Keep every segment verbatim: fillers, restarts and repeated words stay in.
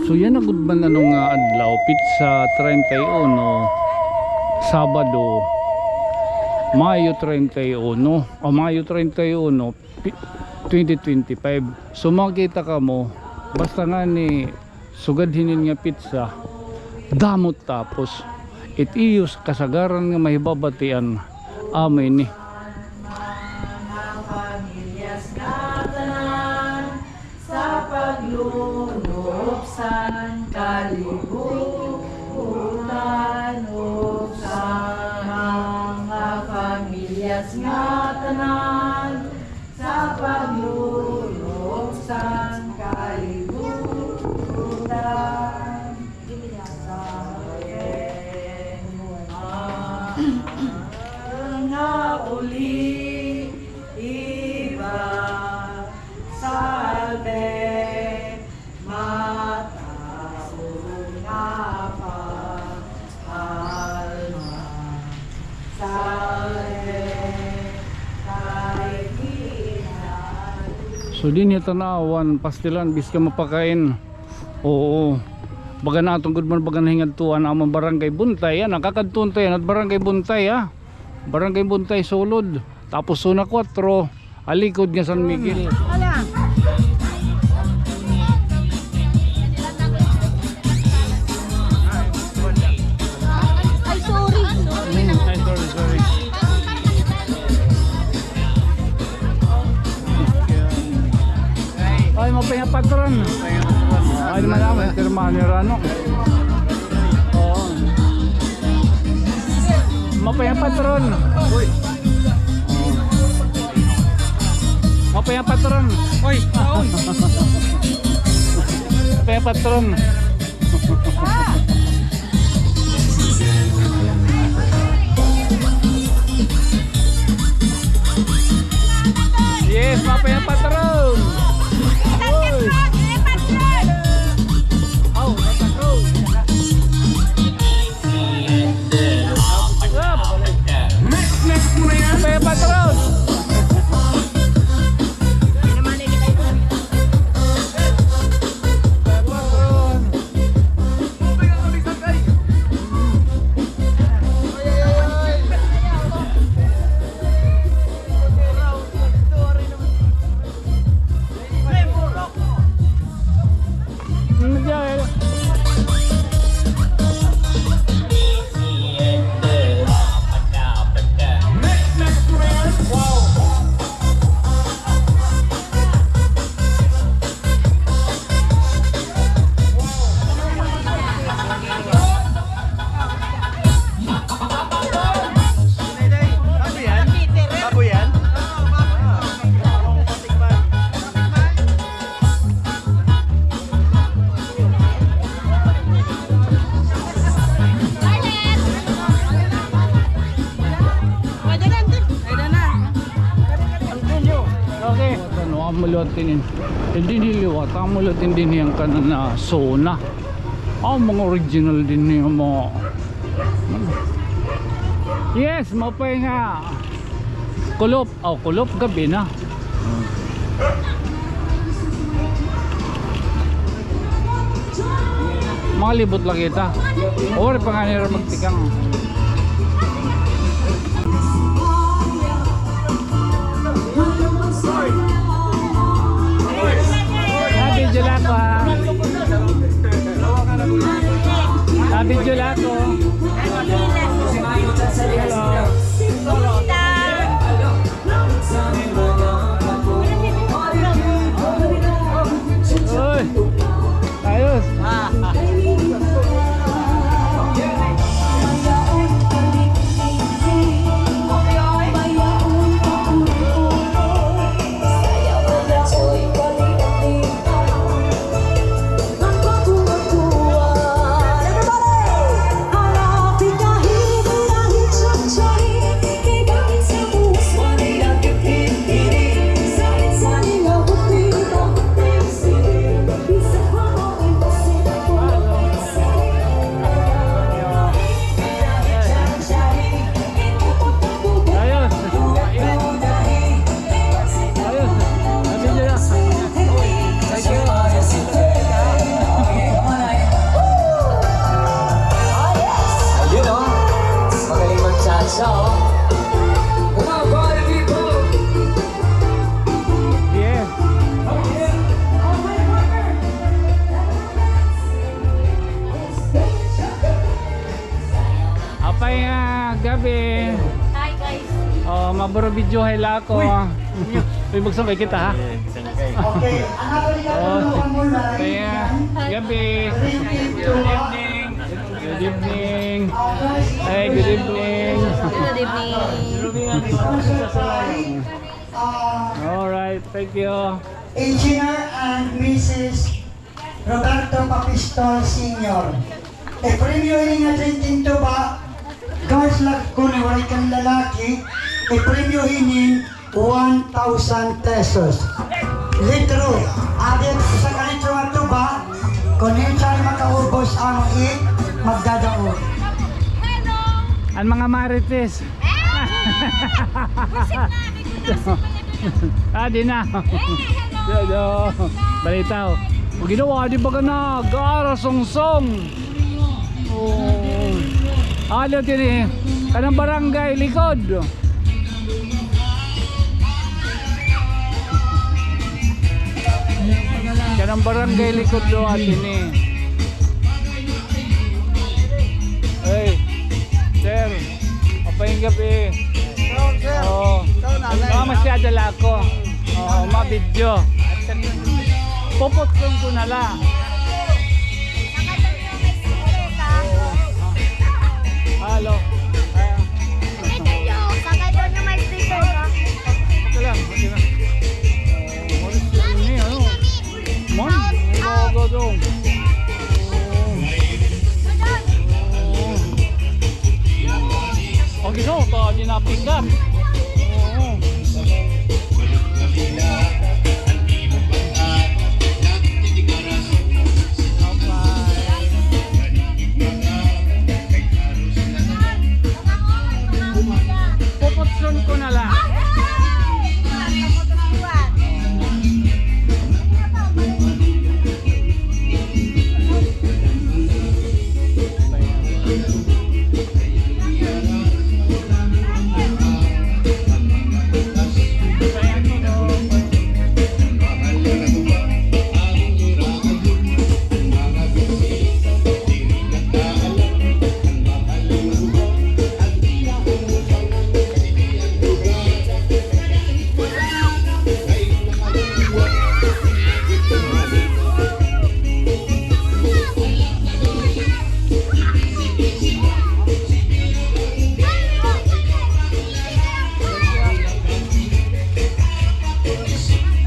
So yana gud man ano nga adlaw, petsa treinta y uno, Sabado, Mayo treinta y uno, o Mayo treinta y uno, pi-, twenty twenty-five. So makita kamo, basta ngani sugad hinin nga petsa, damo tapos. It iyo kasagaran nga mahibabatian, amo ini. Mga pamilyas ngatanan sa paglunop san kalibutan, ug sa mga pamilyas ngatanan sa paglunop san kalibutan. Sa mga uli iba, salve, mataon nga pa, alma, salve, kay kinaluoy. So dinhi tan-awan, pastilan, bisan ka mapakain. Oo. Baga naton gud man, baga nahingadtuan, amo an Barangay Buntay, yana, kakadtuon ta yana, Barangay Buntay, ha. Barangay Buntay sulod. Tapos zona kuwatro, alikod nga San Miguel. Hala. Ay, sorry. Hmm, ay, sorry, sorry. Ay, mapay nga patron. Ay, naman naman, pirmahan ni Rano. Oo. Mapay nga patron. Uy. Mapay nga patron. Uy, taon. Mapay nga patron. Yes, mapay nga patron. Uy. Oh, patron. Mapay nga patron. Baboy yan? Baboy yan? Okay. Ano, amo liwat ini. Dinhi liwat, amo liwat ini dinhi an kanan nga zona. An mga original dinhi nga mga, yes, mapay nga kulop. Aw, kulop, gabi na. Mangalibot la kita. Waray pa ngani hira magtikang. Ah, video la ako, ha. Ah, video la ako. Hello. Uy! Ayos! Bro, videohay la ako, ah. Uy, magsabay kita, ha? Okay, another. Oh, kaya, gabi. Good evening. Good evening. Hey, good evening. Good evening. All right, thank you. Engineer and Missus Roberto Papistol Senior. Ipremyo hini nga drinking tuba, girls la kuno, waray kan lalaki. Ipremyo hini one thousand pesos. Litro, adi usa ka litro nga tuba, kon hin siya makaubos, amo it magdadaog. An mga marites. Ah, di na. Hello. Balitaw. O, ginawa, di ba ka na? Gara, songsong. Oh. Ano tini? Kanang barangay likod. Kanang barangay likod do atin eh. Hey, sir. Maupay nga gab-i. Ikaw, sir. Oo. Ikaw, nanay. Mga masyada la ako. Oo, ma-video. Puputson ko na la. Hello. Ayan. Sakay daw niya may sticker ba? Okay lang, okay lang. What is your name? Ano? Mon? Go, go, go. Okay, so, ito, di napindot. Oo. Puputson ko na la.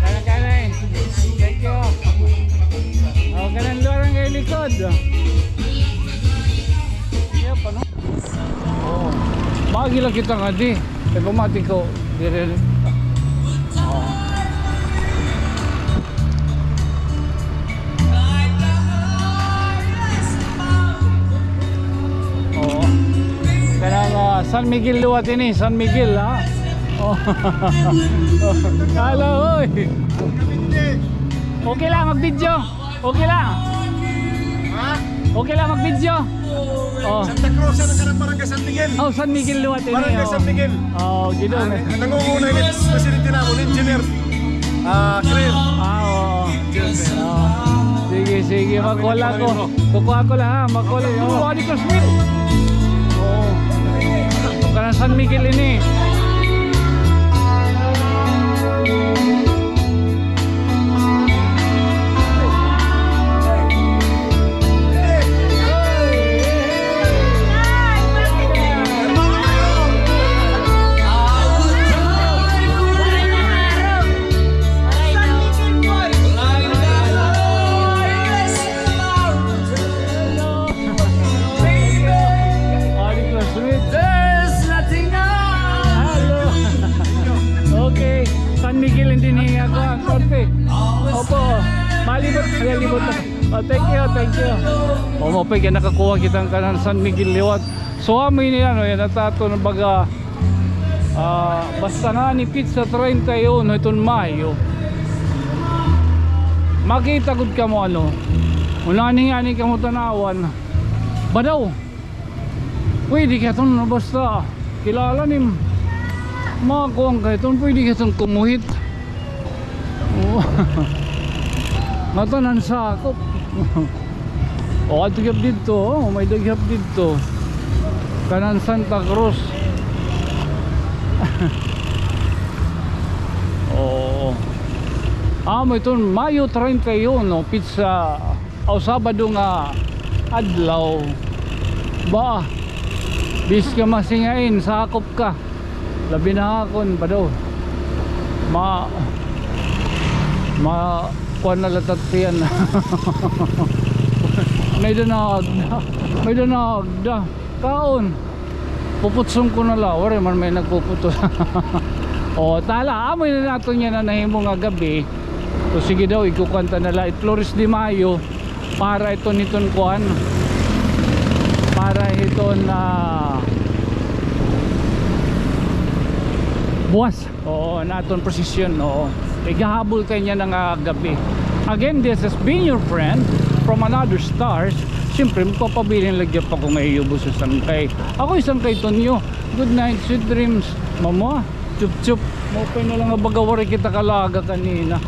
Kanang kanay. Thank you. Oh, kanang lugar nga likod. Iya pa, no? Oo. Maagi la kita ngadi. Kay pamati ko, diri. Oo. Oo. Kanang, ah, San Miguel liwat ini, San Miguel, ha? Oh. Hala, oy. Okay la mag-video. Okay la. Ha? Okay la mag-video. Oh. Santa Cruz, ano ka ng Barangay San Miguel? Oh, San Miguel liwat ini, Barangay San Miguel. Oh, Ginoo. Ah, nangunguna ini, presidente namon, engineer. Ah, clear. Ah, oo. Oo. Sige, sige, mag-call ako. Kukuha ko la, ha, mag-call ako. Oo, adi ka, Smith. Oo. Kanang San Miguel ini. Hello. Okay. San Miguel, hindi niya ako ang korte. Opo. Malibot, malibot. Oh, thank you, thank you. Oh, maupay kay nakakuha kita kanang San Miguel liwat. So, amo ini, ano, yana it aton baga, ah, basta ngani petsa treinta y uno hiton Mayo. Makita gud kamo, ano. Una ngani kamo tan-awan. Badaw. Pwede ka iton, basta kilala nim. Mga kuan ka iton, pwede ka iton kumuhit. Oo. Ngatanan sakop. O, adto gihap didto, o, may-ada gihap didto. Kanang Santa Cruz. Amo iton Mayo treinta y uno, petsa, o Sabado nga adlaw. Ba, bis ka masingain, sakop ka. Labi na akon pa daw. Ma, ma, kuan na latat siyan. May danag da. May danag da. Kaon. Puputson ko na la. Waray man may nagpuputos. O, tala, amo na naton yana nahimo nga gabi. So, sige daw, ikukuan ta na la. It Flores de Mayo. Para iton, iton kuan. Para iton, ah, buwas. Oo, naton prosesyon, oo. Igahabol kay niya na nga gabi. Again, this has been your friend from another stars. Siyempre, magpapabilin lagi pa ko nga iyubo sa sangkay. Ako isang kay Tonyo. Good night, sweet dreams. Mama, chup chup. Maupay na la nga baga waray kita kalaga kanina.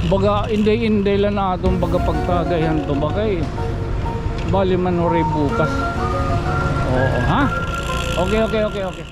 Baga inday-inday la naton baga pagtagay han tubak kay bali man waray bukas. Oo, ha? Okay, okay, okay, okay.